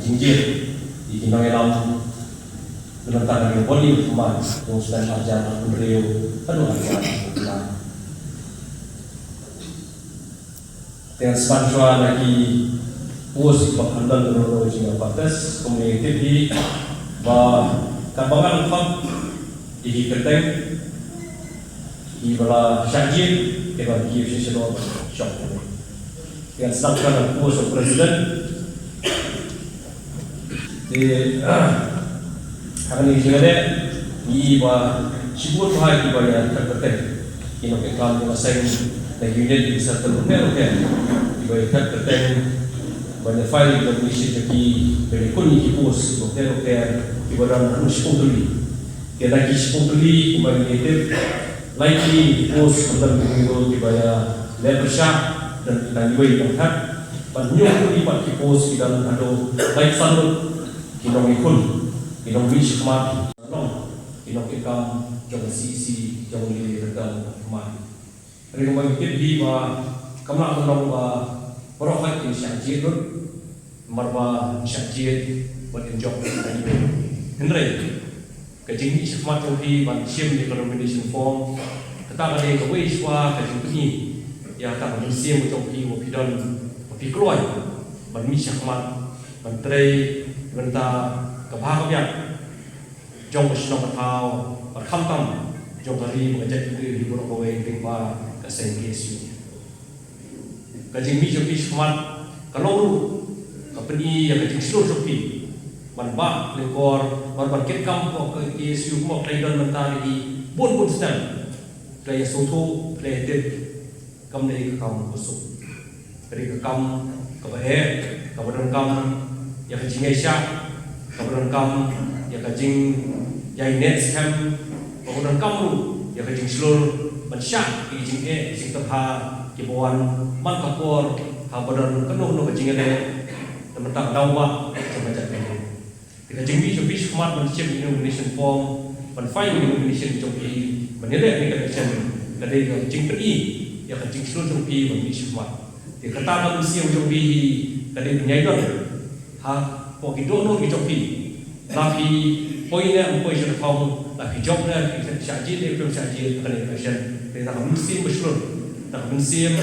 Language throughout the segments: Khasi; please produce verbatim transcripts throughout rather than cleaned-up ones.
Jingjia ïa ki nongïalam na ka bynta ka ri Bor, ïa ka mat jong u snem arhajar arphew hynriew haduh arhajar arphew lai. Te ngan sdang shuwa na ki post kiba khamtam, kano kano ka jingïakhun test, kumne tip hi ba katba ngan khot ïa ki kyrteng kiba la shah jied, te ban ki ïa shisha noh ban shong. Te ngan sdang shuwa na post of president. Te, ah, hangne jingeh ngi i ba shibun bha kiba ïa thep kyrteng. Ki nongtrei kam jong ka seng na unit, ki circle bapher bapher, kiba ïa thep kyrteng ban ïa file ki nomination jong ki, ban ïa khot ïa ki post bapher bapher kiba don haduh shiphew tylli. Te na ki shiphew tylli kumba ngi tip, lai tylli ki post khamtam ki nongïalam kiba ïa leh pyrshah, don tang iwei tang thep. Bad hynñiew tylli pat ki post ki don haduh lai san ngut ki nongïakhun, ki nongmihshakmat, ki nongtrei kam jong ka C E C, jong ka Lily Rangkam Hynñiewtrep. Hynrei kumba ngi tip hi ba kam lah ban long ba baroh hi kin shah jied lut, namar ba kin shah jied bad kin jop ïa ka jingim. Hynrei ka jingmihshakmat jong phi ban shim ïa ka nomination form, kata ka dei kawei shuwa ka jingpyni ïa kata ka mynsiem jong phi ba phi don, ba phi kloi ban mihshakmat, ban trei na ka bynta ka bha ka biang jong ka shnong ka thaw, bad khamtam jong ka ri bad ka jaitbynriew hi baroh kawei lyngba ka seng K S U. Ka jingmihshakmat ka long ruh ka pyni ïa ka jingshlur jong phi ban bah lyngkor, ban, ban kit kam kum ka K S U, kum ka khlem don mynta, ïa ki bun bun snem. Khlem ïa sngewthuh, khlem ïa tip, kam dei ka kam ba suk. Ka dei ka kam kaba eh, kaba donkam ïa ka jingïaishah, kaba donkam ïa ka jingïaineh skhem, kaba donkam ruh ïa ka jingshlur ban shah ïa ki jingeh jingtyrha kiba wan man ka por haba don kano kano ka jingeh na ka bynta ka daw ba jong ka jaitbynriew. Te ka jingmihshakmat ban shim ïa ka nomination form, ban file ïa ka nomination jong phi, ban ïaleh ïa ka election, ka dei ka jingpyni ïa ka jingshlur jong phi ban mihshakmat. Te kata ka mynsiem jong phi hi ka dei ban ïai don hapoh ki dohnud ki jong phi. La phi poi ne em poi sha ka thong, la phi jop ne em phi shah jied ne em shah jied, ka dei ka election. Te kata ka mynsiem ba shlur, kata ka mynsiem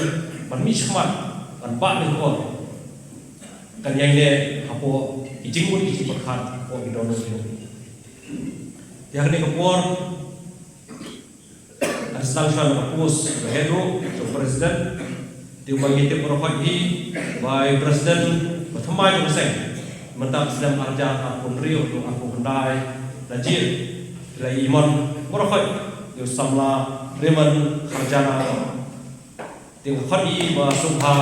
ban mihshakmat, ban bah lyngkor, kan ïaineh hapoh ki jingmut ki jingpyrkhat hapoh ki dohnud ki jong phi. Te ha kane ka por ngan sdang shuwa na ka post ba heh ruh jong president. Te kumba ngi tip baroh hi ba i president ba thymmai jong ka seng mynta ka snem arhajar arphew hynriew haduh arphew khyndai la jied, la ïamon baroh ïa u samla Raymond Kharjana. Te nga khot ïa i ba sngewbha.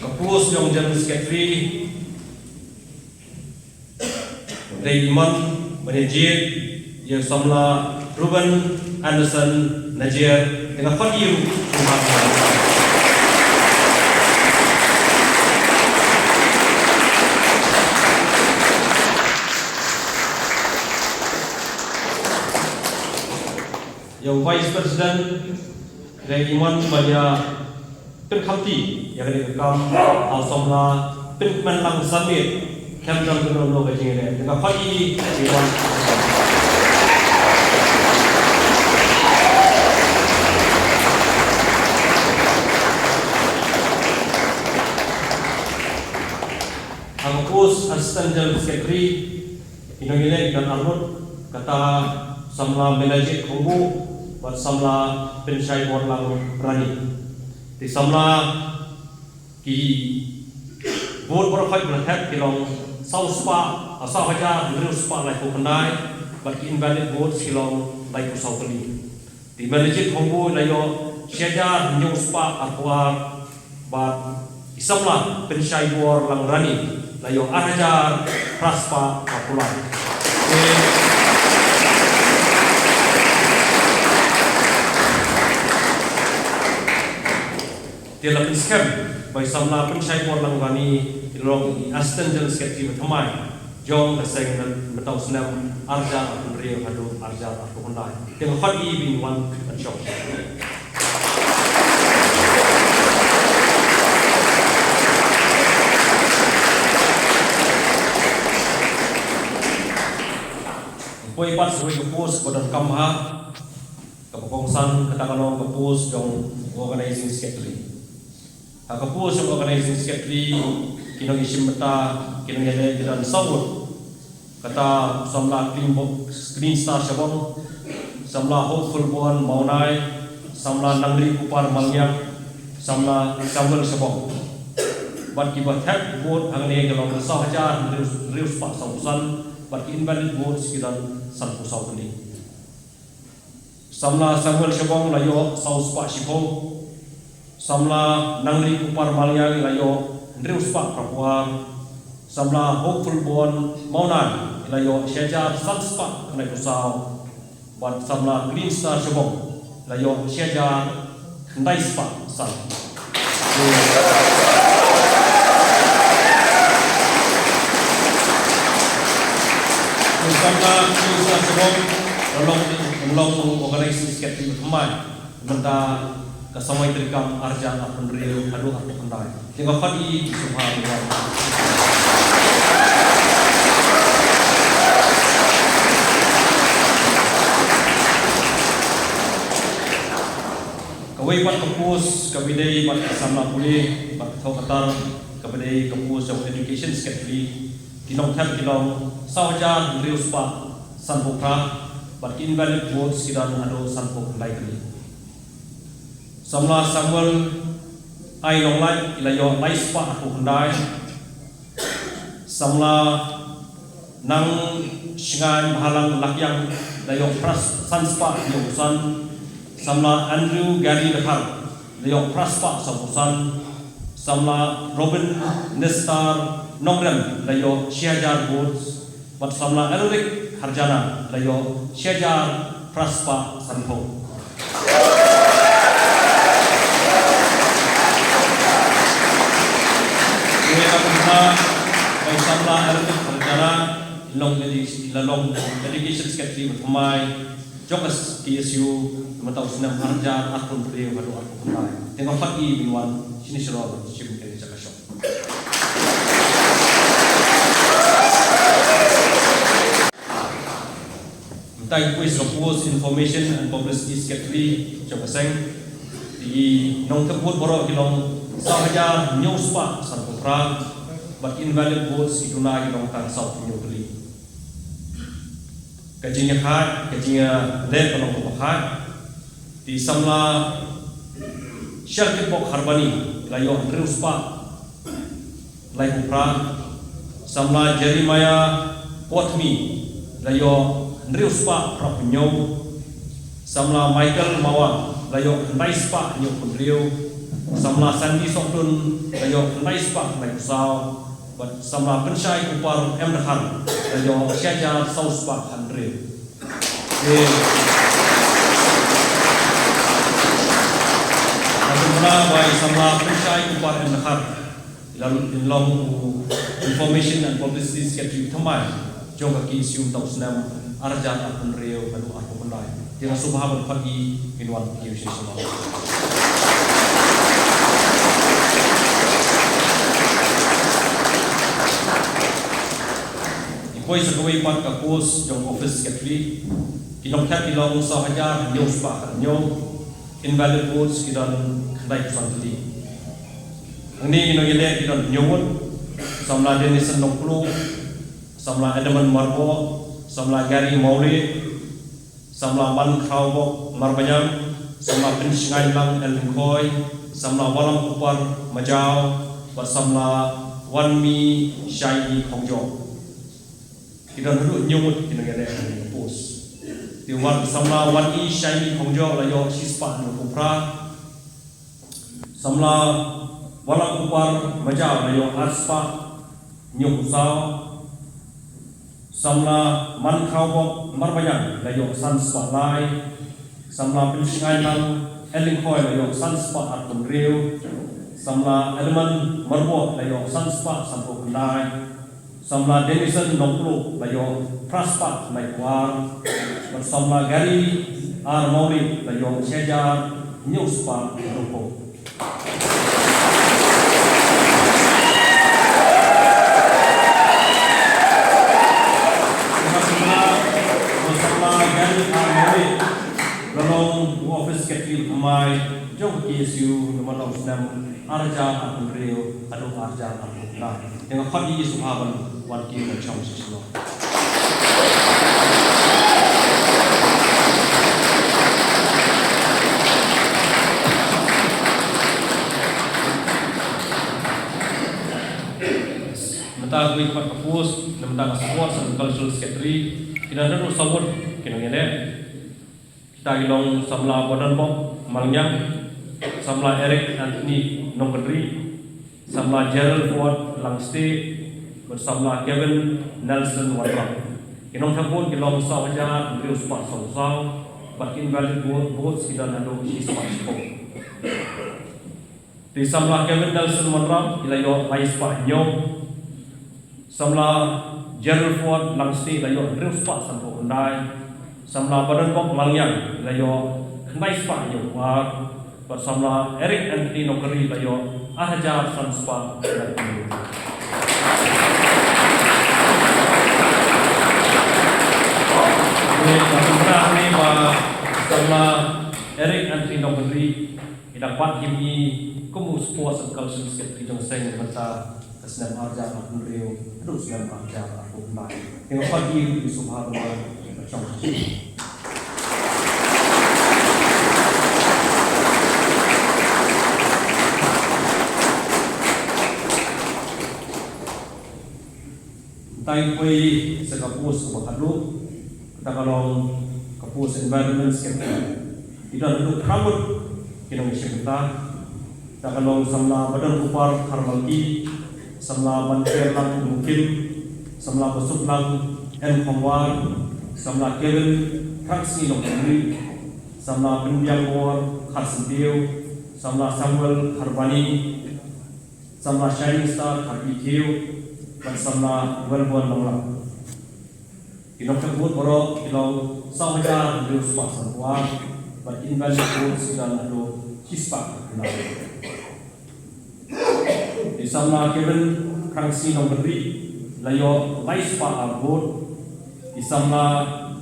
Ka post jong General Secretary, dei ïamon ban ïa jied ïa u samla Reuben Anderson Najier. Te nga khot ïa u. Ïa u Vice President, dei ïamon ban ïa pynkhamti ïa kane ka kam ha u samla Pynkmenlang Sanmiet. Khlem don kano kano ka jingïaleh, te nga khot ïa i. Ha ka post Assistant General Secretary, ki nongïaleh ki don arngut, kata samla Melanjit Khongbuh bad samla Pynshaiborlang Rani. Te samla ki vote baroh ba la thep ki long saw spah, saw hajar hynriew spah laiphew khyndai, bad ki invalid votes ki long laiphew saw tylli. Te Melanjit Khongbuh la ïoh shi hajar hynñiew spah arphew ar, bad i samla Pynshaiborlang Rani la ïoh ar hajar phra spah arphew lai. Te, te la pynskhem ba i samla Pynshaiborlang Rani i long i Assistant General Secretary ba thymmai. jong ka seng mynta u snem ar hajar arphew hynriew haduh ar hajar arphew khyndai. Te nga khot ïa phi ban wan ban shong. Poi pat sa kawei ka post ba donkam bha, kaba kongsan, kata ka long ka post jong Organizing Secretary. Ha ka post jong Organizing Secretary, ki nongïashim bynta, ki nongïaleh ki don saw ngut. Kata samla Clean Bo-, Clean Star Shillong, samla Hopeful Bond Mawnai, samla Nangri Kupar Malngiang, samla Samuel Shillong. Bad kiba thep vote hangne ki long saw hajar hynriew spah sawphew san, bad ki invalid votes ki don sanphew saw tylli. Samla Samuel Shillong la ïoh saw spah shiphew. Samla Nangri Kupar Malngiang la ïoh hynriew spah phra phew ar. Samla Hopeful Bond Mawnai la ïoh shi hajar san spah khyndai phew saw. Bad samla Clean Star Shillong la ïoh shi hajar khyndai spah san. Samla Clean Star Shillong la long, long Organizing Secretary ba thymmai mynta ka samoi treikam ar hajar arphew hynriew haduh arphew khyndai. Te nga khot ïa i sngewbha ban wan. Kawei pat ka post kaba dei bad ka samla pule bad ka thoh ka tar, kaba dei ka post jong Education Secretary, ki nongthep ki long saw hajar hynriew spah sanphew phra, bad ki invalid votes ki don haduh sanphew khyndai tylli. Samla Samuel Ai Nonglait i la ïoh lai spah arphew khyndai. Samla Nang Shngain Bhalang Lakiang la ïoh phra, san spah hynñiew phew san. Samla Andrew Gary Dkhar la ïoh phra spah sawphew san. Samla Robin Nestar Nongrem la ïoh shi hajar votes. Bad samla Elric Harjana la ïoh shi hajar phra spah sanphew. Ïa ka bynta ba samla Elric Harjana, long Education, la long Education Secretary ba thymmai jong ka K S U mynta u snem ar hajar arphew hynriew haduh arphew khyndai. Te nga khot ïa i ban wan shane sha ro ban shim kane ka jaka shong. Mynta ngi poi sha ka post Information and Publicity Secretary jong ka seng. Ki nongthep vote baroh ki long saw hajar hynñiew spah sanphew phra, bad ki invalid votes ki duna ki long tang sawphew hynñiew tylli. Ka jingïakhaid, ka jingïaleh ka long kaba khaid. Te samla Shalkitbok Harbani la ïoh hynriew spah laiphew phra. Samla Jeremiah Potmi la ïoh hynriew spah phraphew hynñiew. Samla Michael Mawar la ïoh khyndai spah hynñiewphew hynriew. Samla Sandy Sohtun la ïoh khyndai spah khyndai phew saw. Bad samla Pynshai Kupar M Dkhar la ïoh shi hajar saw spah khathynriew. Te nga kynmaw ba i samla Pynshai Kupar M Dkhar i la long u Information and Publicity Secretary thymmai jong ka K S U mynta u snem ar hajar arphew hynriew haduh arphew khyndai. Te nga sngewbha ban khot ïa i ban wan ïa u shisha. Ngi poi sa kawei pat ka post jong Office Secretary. Ki nongthep ki long saw hajar hynñiew spah khathynñiew. Invalid votes ki don khyndai phew san tylli. Hangne ki nongïaleh ki don hynñiew ngut. Samla Denison Nongplu, samla Edmund Marbo, samla Gary Mawle, samla Mankhrawbok Marbaniang, samla Pynshngainlang L Lyngkhoi, samla Walang Kupar Majaw, bad samla Wanmi Shaini Khongjo. Ki don haduh hynñiew ngut ki nongïaleh ha kane ka post. Te wat samla Wanmi Shaini Khongjo la ïoh shi spah hynñiewphew phra. Samla Walang Kupar Majaw la ïoh ar spah hynñiewphew saw. Samla Mankhrawbok Marbaniang la ïoh san spah lai. Samla Pynshngainlang L Lyngkhoi la ïoh san spah arphew hynriew. Samla Edmund Marbo la ïoh san spah sanphew khyndai. Samla Denison Nongpluh la ïoh phra spah khyndai phew ar. Bad samla Gary R Mawrie la ïoh shi hajar hynñiew spah hynñiew phew. Samla Gary R Mawrie la long u office secretary thymmai jong ka K S U namar u snem ar hajar arphew hynriew haduh ar hajar arphew khyndai. Te nga khot ïa i sngewbha ban wan kiew ban shong sha shnong. Mynta kawei pat ka post, na mynta ka Sports and Cultural Secretary, ki don haduh saw ngut ki nongïaleh. Kita ki long samla Badonbok Malngiang, samla Eric Anthony Nongkynrih, samla Gerald Ford Langstieh, bad samla Kevin Nelson Wanrap. Ki nongthep vote ki long saw hajar hynriew spah saw saw, bad ki invalid vote, votes ki don haduh shi spah shiphew. Te samla Kevin Nelson Wanrap i la ïoh lai spah hynñiew. Samla Gerald Ford Langstieh la ïoh hynriew spah sanphew khyndai. Samla Badonbok Malngiang i la ïoh khyndai spah hynñiew phew ar. Bad samla Eric Anthony Nongkynrih la ïoh ar hajar san spah khyndai phew. Ngi ka sngewbha ngi ba samla Eric Anthony Nongkynrih i dang bat hi kum u Sports and Cultural Secretary jong seng mynta ka snem ar hajar arphew hynriew haduh snem ar hajar arphew khyndai. Te nga khot ïa i sngewbha ba shong. Mynta ngi poi sha ka post kaba khadduh, kata ka long ka post Environment Secretary. Ki don haduh phra ngut ki nongshim bynta. Kata ka long samla Badonbupar Kharmalki, samla Bankerlang Mukim, samla Basuklang N Khongwar, samla Kevin Kharngasan Nongkynrih, samla Pynbiangbor Kharsyntiew, samla Samuel Kharbani, samla Shining Star Kharpikiew, bad samla Welborn Nonglang. Ki nongthep vote baroh ki long saw hajar hynriew spah sanphew ar, bad ki invalid votes ki don haduh shi spah khyndai. I samla Kevin Kharngasan Nongkynrih la ïoh lai spah ar vote. I samla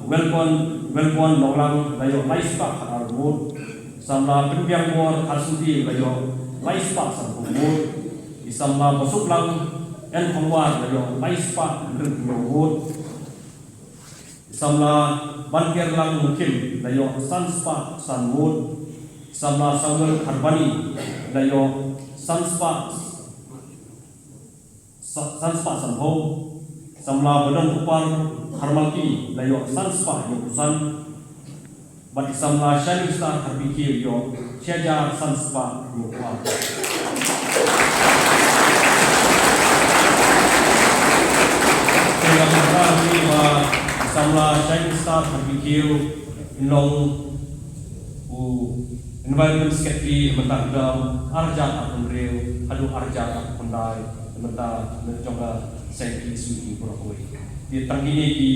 Welborn, Welborn Nonglang la ïoh lai spah khat ar vote. Samla Pynbiangbor Kharsyntiew la ïoh lai spah sanphew vote. I samla Basuklang N Khongwar la ïoh lai spah hynriew vote. I samla Bankerlang Mukim la ïoh san spah san vote. I samla Samuel Kharbani la ïoh san spah sa-, san spah sanphew. Samla Badonbupar Kharmalki la ïoh san spah hynñiew phew san. Bad i samla Shining Star Kharpikiew ïoh shi hajar san spah hynñiew phew ar. Te nga kynmaw ïa i ba i samla Shining Star Kharpikiew in long u Environment Secretary mynta ka term ar hajar arphew hynriew haduh ar hajar arphew khyndai mynta na jong ka seng K S U T baroh kawei. Te tang kine ki